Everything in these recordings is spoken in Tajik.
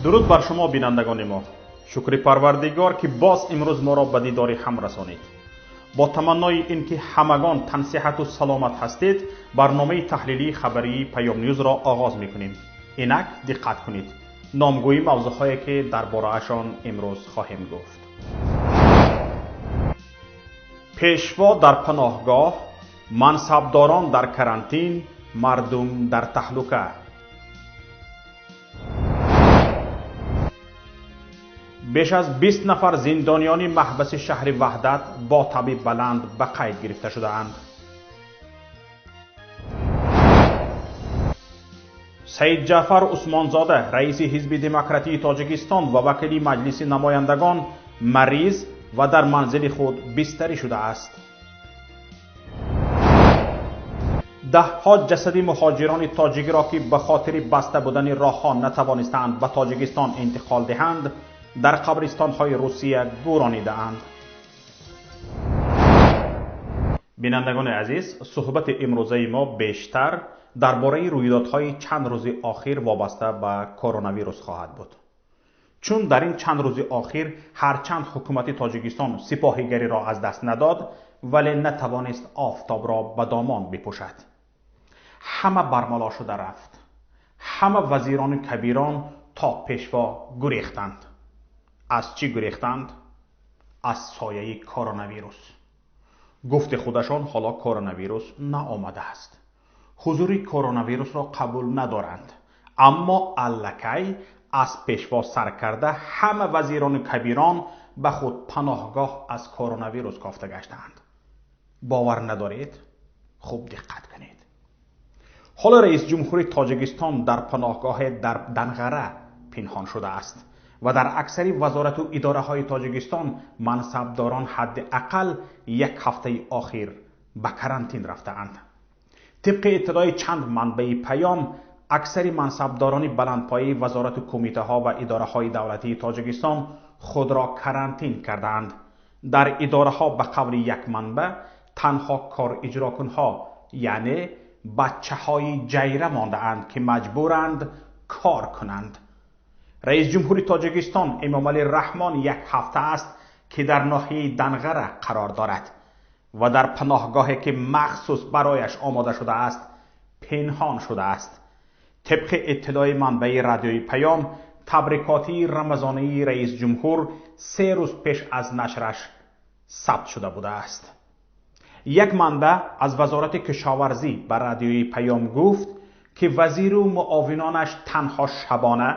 Дуруд бар шумо, бинандагони мо. Шукри Парвардигор, ки боз имрӯз моро ба дидори ҳам расонид. Бо таманнои ин ки ҳамагон тансиҳату саломат ҳастед, барномаи таҳлилии хабарии Паём Ньюзро оғоз мекунем. Инак диққат кунед. Номгӯи мавзӯъҳое, ки дар бораашон имрӯз хоҳем гуфт. Пешво дар паноҳгоҳ, мансабдорон дар карантин, мардум дар таҳлука. Беш аз 20 нафар зиндониёни маҳбаси шаҳри Ваҳдат бо таби баланд ба қайд гирифта шудаанд. Саид Ҷаъфар Усмонзода, раиси Ҳизби Демократии Тоҷикистон ва вакили Маҷлиси намояндагон, мариз ва дар манзили худ бистарӣ шудааст. Даҳҳо ҷасади муҳоҷирони тоҷикиро, ки ба хотири баста будани роҳҳо натавонистаанд ба Тоҷикистон интиқол диҳанд, дар қабристонҳои Русия гӯронидаанд. Бинандагони азиз, суҳбати имрӯзаи мо бештар дар бораи рӯйдодҳои чанд рӯзи охир вобаста ба коронавирус хоҳад буд. Чун дар ин чанд рӯзи охир ҳарчанд ҳукумати Тоҷикистон сипоҳигариро аз даст надод, вале натавонист офтобро ба домон бипӯшад. Ҳама бармало шуда рафт. Ҳама вазирону кабирон то пешво гурехтанд. Аз чӣ гурехтанд? Аз сояи коронавирус. Гуфти худашон, ҳоло коронавирус наомадааст. Ҳузури коронавирусро қабул надоранд. Аммо аллакай аз пешво сар карда ҳама вазирону кабирон ба худ паноҳгоҳ аз коронавирус кофта гаштаанд. Бовар надоред? Хуб диққат кунед. Ҳоло раис ҷумҳури Тоҷикистон дар паноҳгоҳе дар Данғара пинҳон шудааст ва дар аксари вазорату идораҳои Тоҷикистон мансабдорон ҳадди ақал як ҳафтаи охир ба карантин рафтаанд. Тибқи иттилои чанд манбаи Паём, аксари мансабдорони баландпояи вазорату кумитаҳо ва идораҳои давлатии Тоҷикистон худро карантин кардаанд. Дар идораҳо ба қавли як манбаъ танҳо кор иҷрокунҳо, яъне бачаҳои ҷайра мондаанд, ки маҷбуранд кор кунанд. Раис ҷумҳури Тоҷикистон Эмомалӣ Раҳмон як ҳафта аст, ки дар ноҳияи Данғара қарор дорад ва дар паноҳгоҳе, ки махсус барояш омода шудааст, пинҳон шудааст. Тибқи иттилои манбаи радиои Паём, табрикотии рамазонии раис ҷумҳур 3 рӯз пеш аз нашраш сабт шуда будааст. Як манбаъ аз вазорати кишоварзӣ ба радиои Паём гуфт, ки вазиру муовинонаш танҳо шабона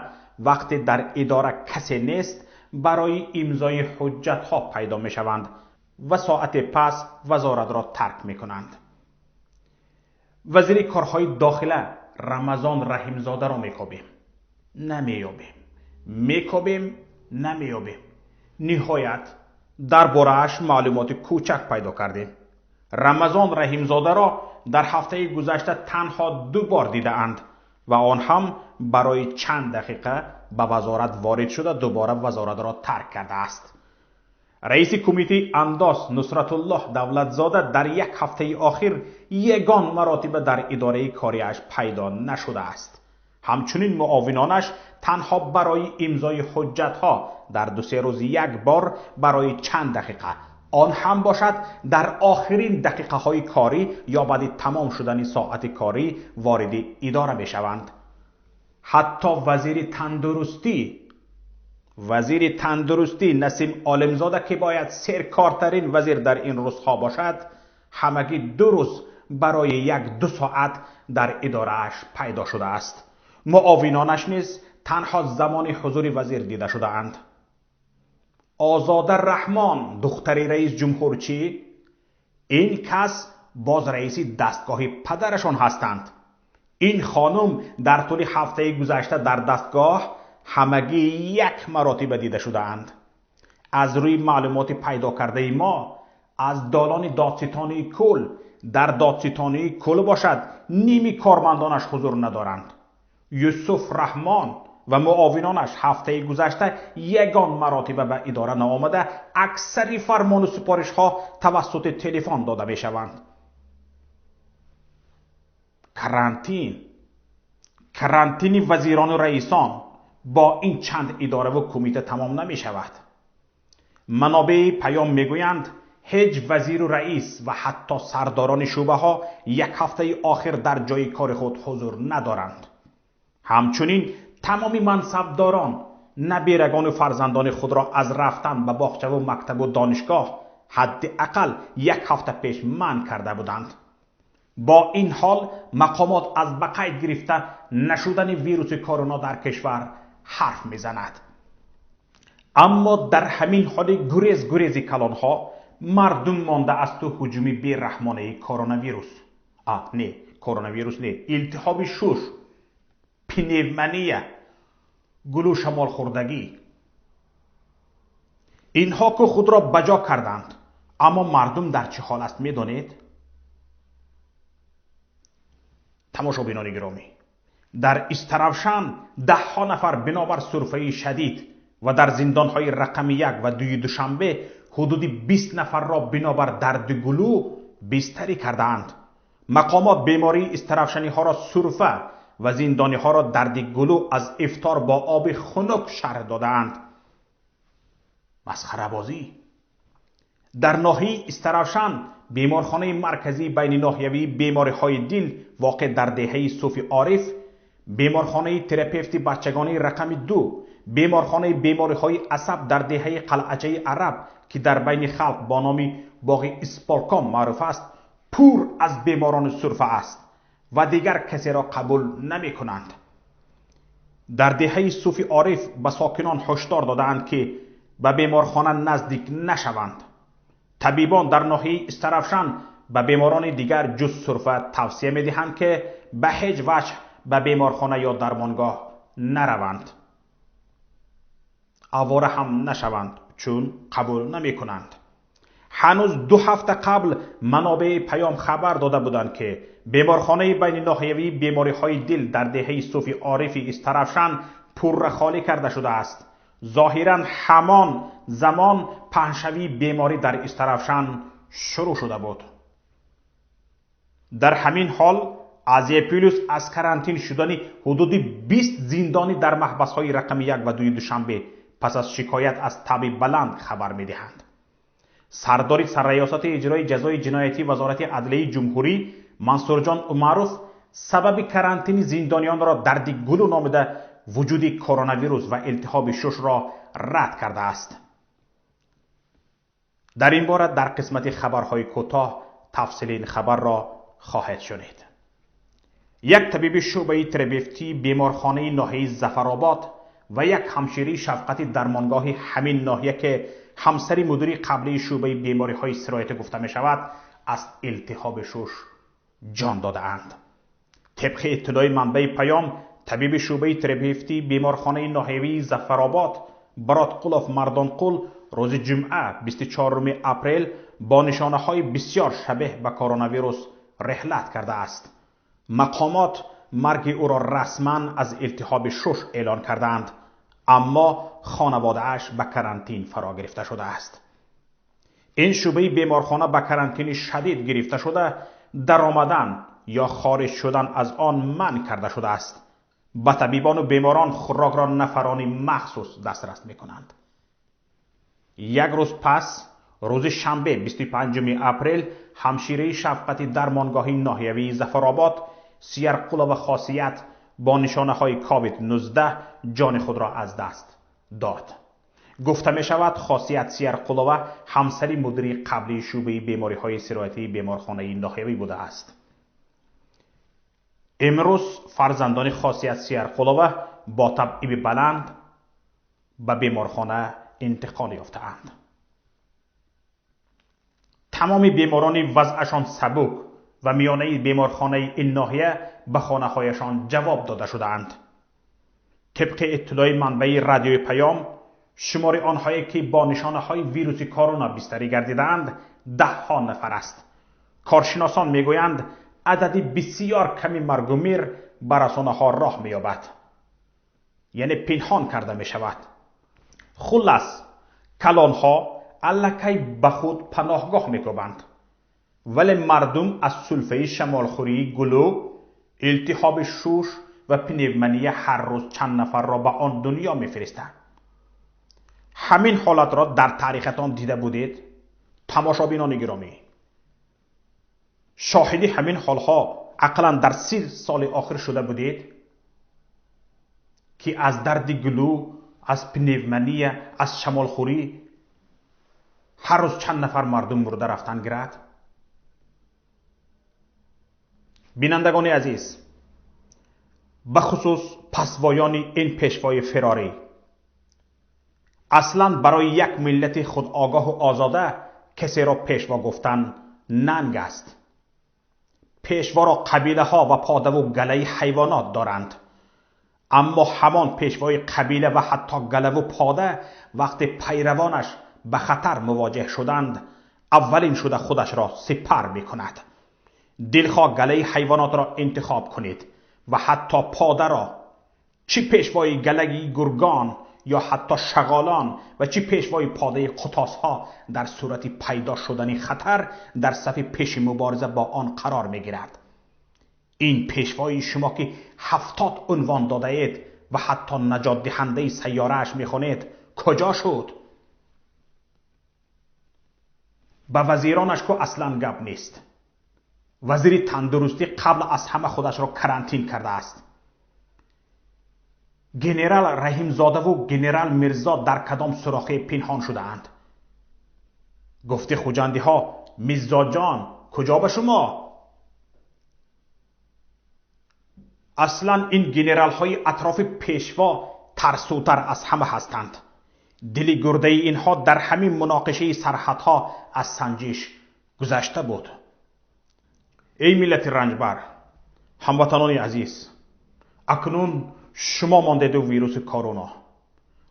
вақте дар идора касе нест барои имзои ҳуҷҷатҳо пайдо мешаванд ва соати пас вазоратро тарк мекунанд. Вазири корҳои дохила Рамазон Раҳимзодаро мекобем, намеёбем, мекобем, намеёбем. Ниҳоят дар борааш маълумоти кӯчак пайдо кардем. Рамазон Раҳимзодаро дар ҳафтаи гузашта танҳо 2 бор дидаанд ва он ҳам барои чанд дақиқа ба вазорат ворид шуда дубора вазоратро тарк кардааст. Раиси кумитаи андоз Нусратуллоҳ Давлатзода дар як ҳафтаи охир ягон маротиба дар идораи кориаш пайдо нашудааст. Ҳамчунин муовинонаш танҳо барои имзои ҳуҷҷатҳо дар 2-3 рӯз як бор барои чанд дақиқа, он ҳам бошад дар охирин дақиқаҳои корӣ ё баъди тамом шудани соати корӣ вориди идора мешаванд. Ҳатто вазири тандурустӣ Насим Олимзода, ки бояд серкортарин вазир дар ин рӯзҳо бошад, ҳамагӣ 2 рӯз барои 1-2 соат дар идорааш пайдо шудааст. Муовинонаш низ танҳо замони ҳузури вазир дида шудаанд. Озода Раҳмон, духтари раис ҷумҳур, чӣ? Ин кас боз раиси дастгоҳи падарашон ҳастанд. Ин хонум дар тӯли ҳафтаи гузашта дар дастгоҳ ҳамагӣ 1 маротиба дида шудаанд. Аз рӯи маълумоти пайдо кардаи мо, аз долони додситонии кул дар додситонии кул бошад ними кормандонаш ҳузур надоранд. Юсуф Раҳмон ва муовинонаш ҳафтаи гузашта ягон маротиба ба идора наомада, аксари фармону супоришҳо тавассути телефон дода мешаванд. Карантин, карантини вазирону раисон, бо ин чанд идора ва кумита тамом намешавад. Манобеи Паём мегӯянд, ҳеҷ вазиру раис ва ҳатто сардорони шӯъбаҳо як ҳафтаи охир дар ҷои кори худ ҳузур надоранд. Ҳамчунин тамоми мансабдорон наберагону фарзандони худро аз рафтан ба боғчаву мактабу донишгоҳ ҳадди ақал як ҳафта пеш манъ карда буданд. Бо ин ҳол мақомот аз ба қайд гирифта нашудани вируси корона дар кишвар ҳарф мезанад. Аммо дар ҳамин ҳоли гурез-гурези калонҳо мардум монда аз ту ҳуҷуми бераҳмонаи коронавирус. Не, коронавирус не, илтиҳоби шуш, пневмония, гулу шамолхӯрдагӣ. Инҳо ку худро ба ҷо карданд, аммо мардум дар чӣ ҳол аст медонед? Тамошобинони гиромӣ, дар Истаравшан даҳҳо нафар бинобар сурфаи шадид ва дар зиндонҳои рақами 1 ва 2 Душанбе ҳудуди 20 нафарро бинобар дарди гулӯ бистарӣ кардаанд. Мақомот бемории истаравшаниҳоро сурфа ва зиндониҳоро дарди гулӯ аз ифтор бо оби хунук шарҳ додаанд. Масхарабозӣ. Дар ноҳияи Истаравшан беморхонаи марказии байниноҳиявии бемориҳои дил воқеъ дар деҳаи Суфи Ориф, беморхонаи терапевти бачагонии рақами 2, беморхонаи бемориҳои асаб дар деҳаи Қалъачаи Араб, ки дар байни халқ бо номи боғи Исполком маъруф аст, пур аз беморони сурфа аст ва дигар касеро қабул намекунанд. Дар деҳаи Суфи Ориф ба сокинон ҳушдор додаанд, ки ба беморхона наздик нашаванд. Табибон дар ноҳияи Истаравшан ба беморони дигар ҷуз сурфа тавсия медиҳанд, ки ба ҳеҷ ваҷҳ ба беморхона ё дармонгоҳ нараванд. Авора ҳам нашаванд, чун қабул намекунанд. Ҳанӯз 2 ҳафта қабл манобеи Паём хабар дода буданд, ки беморхонаи байниноҳиявии бемориҳои дил дар деҳаи Суфи Орифи Истаравшан пурра холӣ карда шудааст. Зоҳиран ҳамон замон паҳншавии беморӣ дар Истаравшан шурӯъ шуда буд. Дар ҳамин ҳол Азия Плюс аз карантин шудани ҳудуди 20 зиндонӣ дар маҳбасҳои рақами 1 ва 2 Душанбе пас аз шикоят аз таби баланд хабар медиҳанд. Сардори сарраёсати иҷрои ҷазои ҷиноятии Вазорати адлияи ҷумҳурӣ Мансурҷон Умаров сабаби карантини зиндониёнро дарди гулӯ номида вуҷуди коронавирус ва илтиҳоби шушро рад кардааст. Дар ин бора дар қисмати хабарҳои кӯтоҳ тафсили ин хабарро хоҳед шунид. Як табиби шӯъбаи терапевтии беморхонаи ноҳияи Зафаробод ва як ҳамширии шафқати дармонгоҳи ҳамин ноҳия, ки ҳамсари мудири қаблии шӯъбаи бемориҳои сироятӣ гуфта мешавад, аз илтиҳоби шуш ҷон додаанд. Тибқи иттилои манбаи Паём, табиби шӯъбаи терапевтии беморхонаи ноҳиявии Зафаробод Баротқулов Мардонқул рӯзи ҷумъа 24 апрел бо нишонаҳои бисёр шабеҳ ба коронавирус реҳлат кардааст. Мақомот марги ӯро расман аз илтиҳоби шуш эълон кардаанд, аммо хонаводааш ба карантин фаро гирифта шудааст. Ин шӯъбаи беморхона ба карантини шадид гирифта шуда, даромадан ё хориҷ шудан аз он манъ карда шудааст. Ба табибону беморон хӯрокро нафарони махсус дастрас мекунанд. Як рӯз пас, рӯзи шанбе 25 апрел, ҳамшираи шафқати дармонгоҳи ноҳиявии Зафаробод Сиярқулова Хосият бо нишонаҳои ковид-19 ҷони худро аз даст дод. Гуфта мешавад, Хосият Сиярқулова ҳамсари мудири қаблии шӯъбаи бемориҳои сироятии беморхонаи ноҳиявӣ будааст. Имрӯз фарзандони Хосият Сиярқулова бо табъиби баланд ба беморхона интиқол ёфтаанд. Тамоми беморони вазъашон сабук ва миёнаи беморхонаи ин ноҳия ба хонаҳояшон ҷавоб дода шудаанд. Тибқи иттилои манбаи радиои Паём, шумори онҳое ки бо нишонаҳои вируси корона бистарӣ гардидаанд даҳҳо нафар аст. Коршиносон мегӯянд, адади бисёр ками маргу мир ба расонаҳо роҳ меёбад, яъне пинҳон карда мешавад. Хуллас, калонҳо аллакай ба худ паноҳгоҳ мекӯбанд, вале мардум аз сулфаи шамолхӯрии гулӯ, илтиҳоби шуш ва و پنیومنیا هر روز چند نفر را به آن دنیا میفرستد. همین حالت را در تاریختان دیده بودید؟ تماشابینان گرامی، شاهدی همین حالها اقلا در 30 سال آخر شده بودید که از درد گلو، از پنیومنیا، از شمالخوری هر روز چند نفر مردم مرده رفتن گرد؟ بینندگان عزیز، بخصوص پسوایان این پیشوای فراری، اصلا برای یک ملت خود آگاه و آزاده کسی را پیشوا گفتن ننگ است. پیشوا را قبیله ها و پاده و گله حیوانات دارند، اما همان پیشوای قبیله و حتی گله و پاده وقتی پیروانش به خطر مواجه شدند اولین شده خودش را سپر می کند. دلخواه گله حیوانات را انتخاب کنید و حتی پاده را، چی پیشوای گله گرگان یا حتی شغالان و چی پیشوای پاده قطاس ها در صورت پیدا شدن خطر در صف پیش مبارزه با آن قرار می گیرد. این پیشوای شما که 70 عنوان داده اید و حتی نجات دهنده سیاره اش می خوانید کجا شد؟ به وزیرانش که اصلا گپ نیست. وزیر تندرستی قبل از همه خودش را کرانتین کرده است. گنرال رحیمزاده و گنرال میرزا در کدام سوراخی پنهان شده اند؟ گفته خوجندی ها میرزا جان کجا به شما؟ اصلا این گنرال های اطراف پیشوا ترسوتر از همه هستند. دل گرده اینها در همین مناقشه سرحدها از سنجش گذشته بود. ای ملت رنجبر، هموطنان عزیز، اکنون شما مانده دو ویروس کرونا.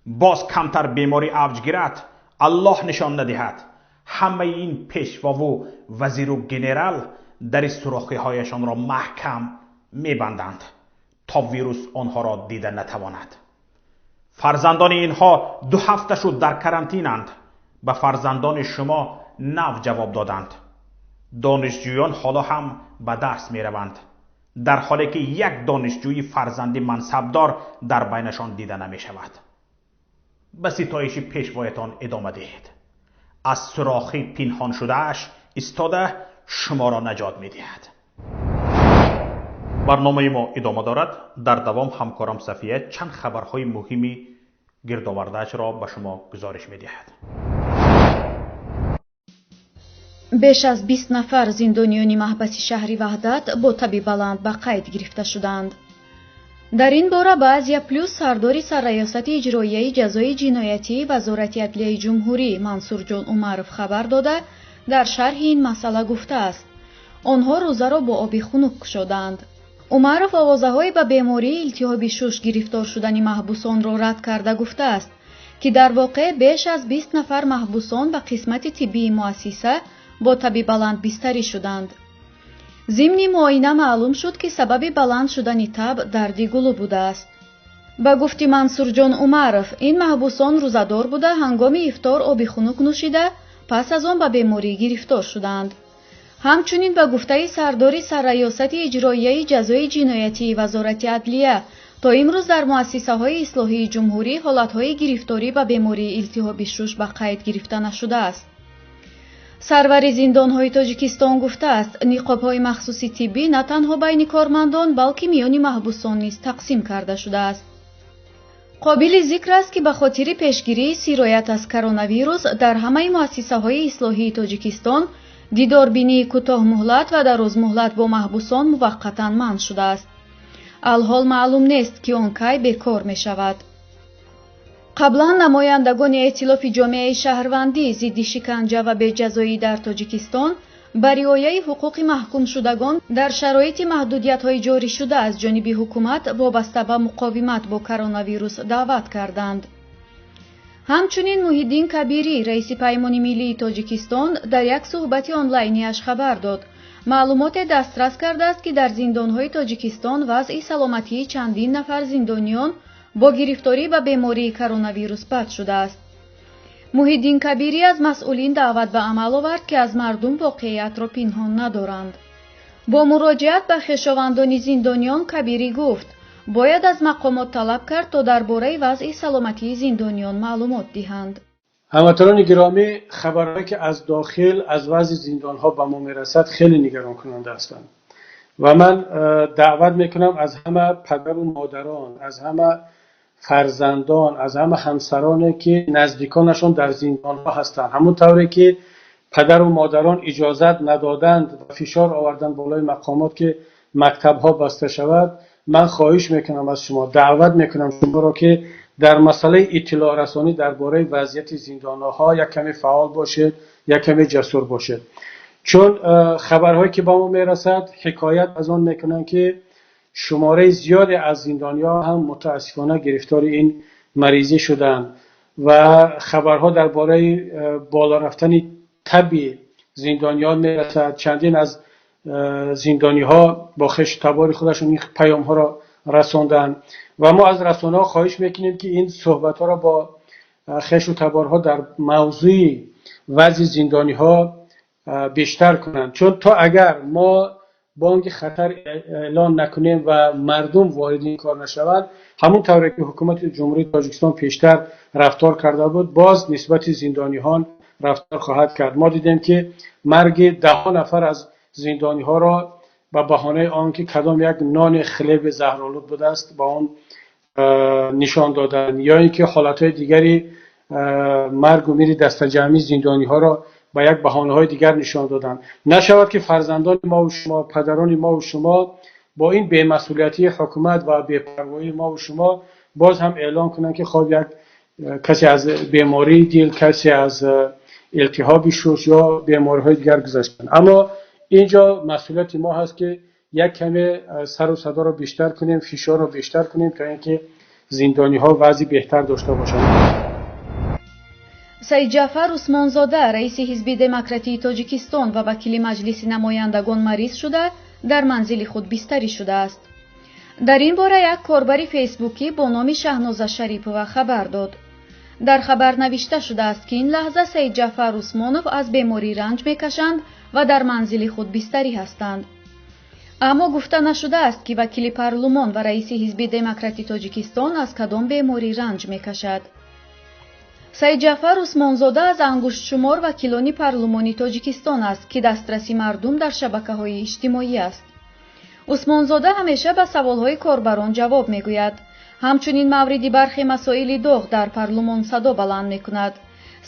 باز کمتر بیماری اوج گیرد، الله نشان ندهد همه این پیشوا و وزیر و گنرال در سوراخی هایشان را محکم میبندند تا ویروس آنها را دیده نتواند. فرزندان اینها 2 هفته شد در کرانتینند. به فرزندان شما نو جواب دادند. دانشجویان حالا هم به درس می روند، در حالی که یک دانشجوی فرزند منصبدار در بینشان دیده نمی شود. به ستایش پیشوایتان ادامه دهید. از سوراخی پنهان شده اش ایستاده شما را نجات می دهد. برنامه ما ادامه دارد. در دوام همکارم صفیه چند خبرهای مهمی گرد را به شما گزارش می دهد. Беш аз 20 нафар зиндониёни маҳбаси шаҳри Ваҳдат бо таби баланд ба қайд гирифта шуданд. Дар ин бора ба Азия Плюс сардори сарраёсати иҷроияи ҷазои ҷиноятии Вазорати адлияи ҷумҳурӣ Мансурҷон Умаров хабар дода, дар шарҳи ин масъала гуфтааст: онҳо рӯзаро бо оби хунук кушоданд. Умаров овозаҳои ба бемории илтиҳоби шуш гирифтор шудани маҳбусонро рад карда гуфтааст, ки дар воқеъ беш аз 20 нафар маҳбусон ба қисмати тиббии муассиса бо таби баланд бистарӣ шуданд. Зимни муоина маълум шуд, ки сабаби баланд шудани таб дарди гулӯ будааст. Ба гуфти Мансурҷон Умаров, ин маҳбусон рӯзадор буда, ҳангоми ифтор оби хунук нӯшида, пас аз он ба беморӣ гирифтор шуданд. Ҳамчунин ба гуфтаи сардори сарраёсати иҷроияи ҷазои ҷиноятии Вазорати адлия, то имрӯз дар муассисаҳои ислоҳии ҷумҳурӣ ҳолатҳои гирифторӣ ба бемории илтиҳоби шуш ба қайд гирифта нашудааст. Сарвари зиндонҳои Тоҷикистон гуфтааст, ниқобҳои махсуси тиббӣ на танҳо байни кормандон, балки миёни маҳбусон низ тақсим карда шудааст. Қобили зикр аст, ки ба хотири пешгирии сироят аз коронавирус дар ҳамаи муассисаҳои ислоҳии Тоҷикистон дидорбинии кӯтоҳмуҳлат ва дарозмуҳлат бо маҳбусон муваққатан манъ шудааст. Алҳол маълум нест, ки он кай бекор мешавад. Қаблан намояндагони эътилофи ҷомеаи шаҳрвандӣ зидди шиканҷа ва беҷазоӣ дар Тоҷикистон ба риояи ҳуқуқи маҳкумшудагон дар шароити маҳдудиятҳои ҷорӣшуда аз ҷониби ҳукумат вобаста ба муқовимат бо коронавирус даъват карданд. Ҳамчунин Муҳиддин Кабирӣ, раиси Паймони миллии Тоҷикистон, дар як суҳбати онлайнияш хабар дод. Маълумоте дастрас кардааст, ки дар зиндонҳои Тоҷикистон вазъи саломатии чандин нафар зиндониён бо гирифторӣ ба бемории коронавирус бад шудааст. Муҳиддин Кабирӣ аз масъулин даъват ба амал овард, ки аз мардум воқеиятро пинҳон надоранд. Бо муроҷиат ба хешовандони зиндониён Кабирӣ гуфт: Бояд аз мақомот талаб кард, то дар бораи вазъи саломатии зиндониён маълумот диҳанд. Ҳамватанони гиромӣ, хабарҳое ки аз дохил аз вазъи зиндонҳо ба мо мерасад, хеле нигаронкунанда ҳастанд ва ман даъват мекунам аз ҳама падару модарон, аз ҳама фарзандон, аз ҳама ҳамсароне ки наздиконашон дар зиндонҳо ҳастанд, ҳамон тавре ки падару модарон иҷозат надоданд ва фишор оварданд болои мақомот ки мактабҳо баста шавад, ман хоҳиш мекунам аз шумо, даъват мекунам шуморо ки дар масъалаи иттилоърасонӣ дар бораи вазъияти зиндонҳо як каме фаъол бошед, як каме ҷасур бошед. Чун хабарҳое ки ба мо мерасад ҳикоят аз он мекунанд ки шумораи зиёде аз зиндониҳо ҳам мутаассифона гирифтори ин маризӣ шуданд ва хабарҳо дар бораи боло рафтани таби зиндониён мерасад. Чандин аз зиндониҳо бо хешу табори худашон ин паёмҳоро расонданд ва мо аз расонаҳо хоҳиш мекунем ки ин суҳбатҳоро бо хешу таборҳо дар мавзӯи вазъи зиндониҳо бештар кунанд, чун то агар мо бонги хатар эълон накунем ва мардум ворид ин кор нашаванд, ҳамон тавре ки ҳукумати Ҷумҳурии Тоҷикистон пештар рафтор карда буд, боз нисбати зиндониҳон рафтор хоҳад кард. Мо дидем ки марги даҳҳо нафар аз зиндониҳоро ба баҳонаи он ки кадом як нони хлеби заҳролуд будааст ба он нишон доданд, ё ин ки ҳолатҳои дигари маргу мири дастаҷамъии зиндониҳоро ба як баҳонаҳои дигар нишон доданд. Нашавад ки фарзандони мо ва шумо, падарони мо ва шумо бо ин бемасъулиятии ҳукумат ва бепарвоии мо ва шумо боз ҳам эълон кунанд ки хоб як касе аз бемории дил, касе аз илтиҳоби шуш ё бемориҳои дигар гузаштанд. Аммо инҷо масъулияти мо ҳаст ки як каме сару садоро бештар кунем, фишорро бештар кунем то инки зиндониҳо вазъи беҳтар дошта бошанд. Саидҷаъфар Усмонзода, раиси Ҳизби Демократии Тоҷикистон ва вакили Маҷлиси намояндагон мариз шуда, дар манзили худ бистарӣ шудааст. Дар ин бора як корбари фейсбукӣ бо номи Шаҳноза Шарипова хабар дод. Дар хабар навишта шудааст, ки ин лаҳза Саидҷаъфар Усмонов аз беморӣ ранҷ мекашанд ва дар манзили худ бистарӣ ҳастанд. Аммо гуфта нашудааст, ки вакили парлумон ва раиси Ҳизби Демократи Тоҷикистон аз кадом беморӣ ранҷ мекашад. Саидҷаъфар Усмонзода аз ангуштшумор вакилони парлумони Тоҷикистон аст, ки дастраси мардум дар шабакаҳои иҷтимоӣ аст. Усмонзода ҳамеша ба саволҳои корбарон ҷавоб мегӯяд. Ҳамчунин мавриди бархе масоили доғ дар парлумон садо баланд мекунад.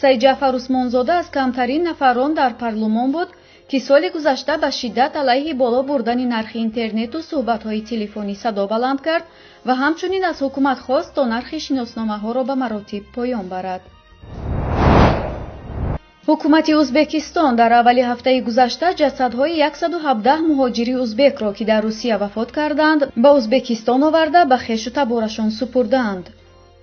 Саидҷаъфар Усмонзода аз камтарин нафарон дар парлумон буд, ки соли гузашта ба шиддат алайҳи боло бурдани нархи интернету суҳбатҳои телефонӣ садо баланд кард ва ҳамчунин аз ҳукумат хост, то нархи шиносномаҳоро ба маротиб поён барад. Ҳукумати Ӯзбекистон дар аввали ҳафтаи гузашта ҷасадҳои 117 муҳоҷири ӯзбекро, ки дар Русия вафот карданд, ба Ӯзбекистон оварда ба хешу таборашон супурдаанд.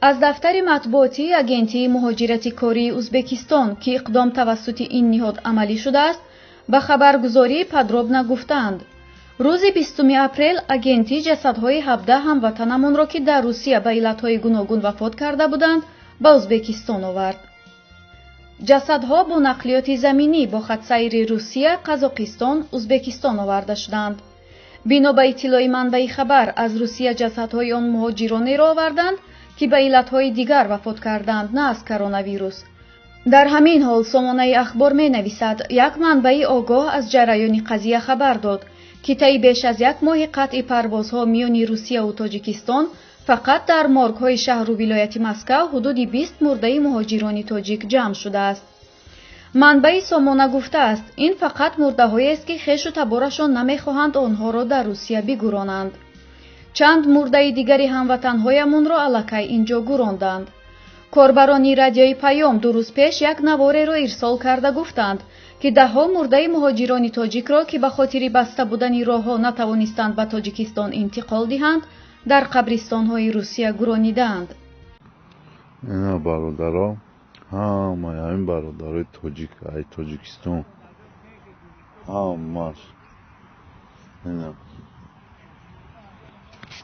Аз дафтари матбуотии Агентии муҳоҷирати кории Ӯзбекистон, ки иқдом тавассути ин ниҳод амалӣ шудааст, ба хабаргузории Подробно гуфтаанд. Рӯзи 20 апрел агентӣ ҷасадҳои 17 ҳамватанамонро, ки дар Русия ба иллатҳои гуногун вафот карда буданд, ба Ӯзбекистон овард. Ҷасадҳо бо нақлиёти заминӣ бо хатсайри Русия, Қазоқистон, Ӯзбекистон оварда шуданд. Бино ба иттилои манбаи хабар, аз Русия ҷасадҳои он муҳоҷиронеро оварданд, ки ба иллатҳои дигар вафот карданд, на аз коронавирус. Дар ҳамин ҳол сомонаи Ахбор менависад, як манбаи огоҳ аз ҷараёни қазия хабар дод, ки таи беш аз як моҳи қатъи парвозҳо миёни Русияву Тоҷикистон фақат дар моргҳои шаҳру вилояти Москав ҳудуди 20 мурдаи муҳоҷирони тоҷик ҷамъ шудааст. Манбаи сомона гуфтааст, ин фақат мурдаҳоест, ки хешу таборашон намехоҳанд онҳоро дар Русия бигуронанд. Чанд мурдаи дигари ҳамватанҳоямонро аллакай инҷо гуронданд. Корбарони радиои Паём ду рӯз пеш як навореро ирсол карда гуфтанд, ки даҳҳо мурдаи муҳоҷирони тоҷикро, ки ба хотири баста будани роҳҳо натавонистанд ба Тоҷикистон интиқол диҳанд, дар қабристонҳои Русия гуронидаанд. Ина бародаро, ҳамаи ҳамин бародарои тоҷик ай Тоҷикистон, ҳамаш ина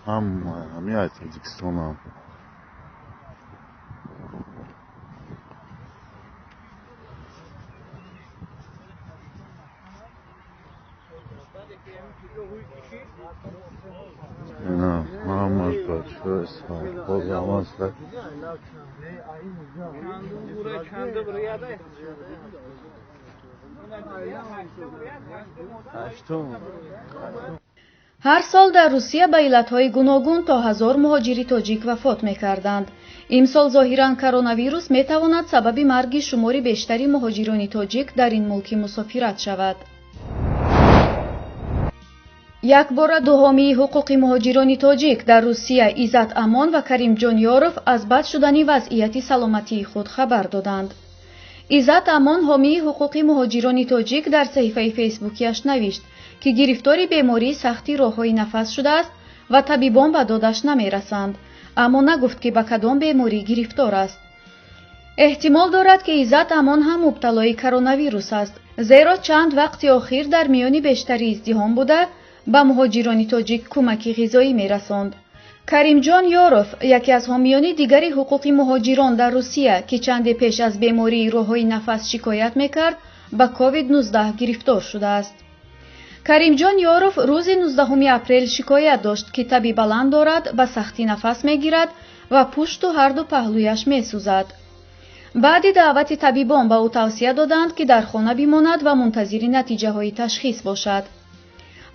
ҳамаи ҳамин ай Тоҷикистонам. Ина ҳамаш бачаҳои совхозам ҳастанд. Ҳар сол дар Русия ба иллатҳои гуногун то 1000 муҳоҷири тоҷик вафот мекарданд. Имсол зоҳиран коронавирус метавонад сабаби марги шумори бештари муҳоҷирони тоҷик дар ин мулки мусофират шавад. Якбора ду ҳомии ҳуқуқи муҳоҷирони тоҷик дар Русия Иззат Амон ва Каримҷон Ёров аз бад шудани вазъияти саломатии худ хабар доданд. Иззат Амон ҳомии ҳуқуқи муҳоҷирони тоҷик дар саҳифаи фейсбукияш навишт, ки гирифтори бемории сахти роҳҳои нафас шудааст ва табибон ба додаш намерасанд, аммо нагуфт, ки ба кадом беморӣ гирифтор аст. Эҳтимол дорад, ки Иззат Амон ҳам мубталои коронавирус аст, зеро чанд вақти охир дар миёни бештари издиҳом буда ба муҳоҷирони тоҷик кӯмаки ғизоӣ мерасонд. Каримҷон Ёров, яке аз ҳомиёни дигари ҳуқуқи муҳоҷирон дар Русия, ки чанде пеш аз бемории роҳҳои нафас шикоят мекард, ба COVID-19 гирифтор шудааст. Каримҷон Ёров рӯзи 19 апрел шикоят дошт, ки таби баланд дорад, ба сахтӣ нафас мегирад ва пушту ҳарду паҳлӯяш месӯзад. Баъди даъвати табибон ба ӯ тавсия доданд, ки дар хона бимонад ва мунтазири натиҷаҳои ташхис бошад.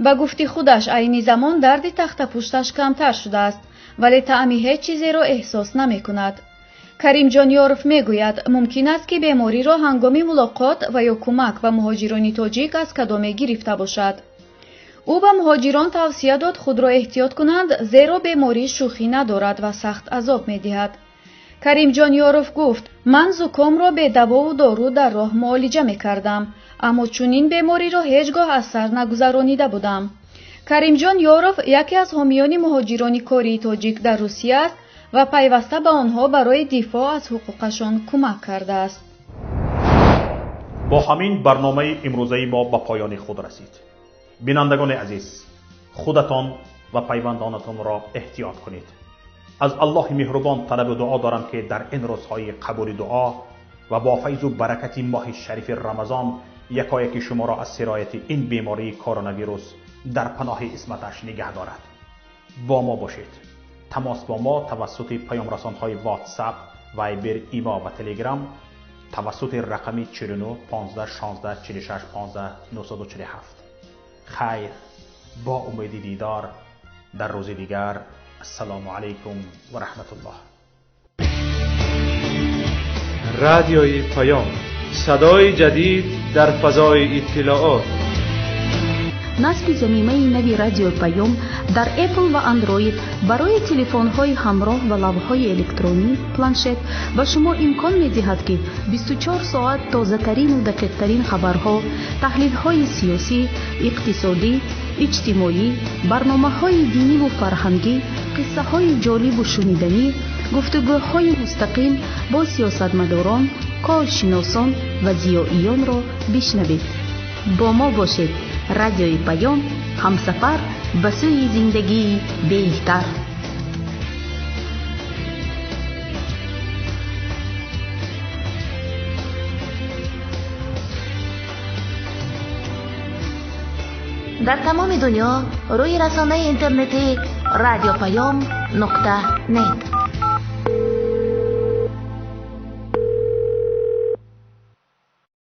Ба гуфти худаш, айни замон дарди тахтапушташ камтар шудааст, вале таъми ҳеҷ чизеро эҳсос намекунад. Каримҷон Ёров мегӯяд, мумкин аст, ки бемориро ҳангоми мулоқот ва ё кӯмак ба муҳоҷирони тоҷик аз кадоме гирифта бошад. Ӯ ба муҳоҷирон тавсия дод худро эҳтиёт кунанд, зеро беморӣ шӯхӣ надорад ва сахт азоб медиҳад. Каримҷон Ёров гуфт, ман зукомро бедавову дору дар роҳ муолиҷа мекардам, аммо чунин бемориро ҳеҷ гоҳ аз сар нагузаронида будам. Каримҷон Ёров яке аз ҳомиёни муҳоҷирони кории тоҷик дар Русия аст ва пайваста ба онҳо барои дифоъ аз ҳуқуқашон кӯмак кардааст. Бо ҳамин барномаи имрӯзаи мо ба поёни худ расид. Бинандагони азиз, худатон ва пайвандонатонро эҳтиёт кунед. Аз Аллоҳи меҳрубон талабу дуо дорам, ки дар ин рӯзҳои қабули дуо ва бо файзу баракати моҳи шарифи Рамазон якояки шуморо аз сирояти ин бемории коронавирус дар паноҳи исматаш нигаҳ дорад. Бо мо бошед. Тамос бо мо тавассути паёмрасонҳои WhatsApp, Viber, Имо ва Telegram тавассути рақами 49 15 16 46 15 947. Хайр, бо умеди дидор дар рӯзи дигар. Ассалому алайкум ва раҳматуллоҳ. Радиои Паём, садои ҷадид дар фазои иттилоот. Насби замимаи нави Радиои Паём дар Apple ва Android барои телефонҳои ҳамроҳ ва лавҳаҳои электронӣ, планшет ба шумо имкон медиҳад, ки 24 соат тозатарину дақиқтарин хабарҳо, таҳлилҳои сиёсӣ, иқтисодӣ, иҷтимоӣ, барномаҳои диниву фарҳангӣ, қиссаҳои ҷолибу шуниданӣ, гуфтугӯҳои мустақим бо сиёсатмадорон, коршиносон ва зиёиёнро бишнавед. Бо мо бошед. Радиои Паём, ҳамсафар ба сӯи зиндагии беҳтар. Дар тамоми дунё рӯи расонаи интернетии радиопаём нуқта нет.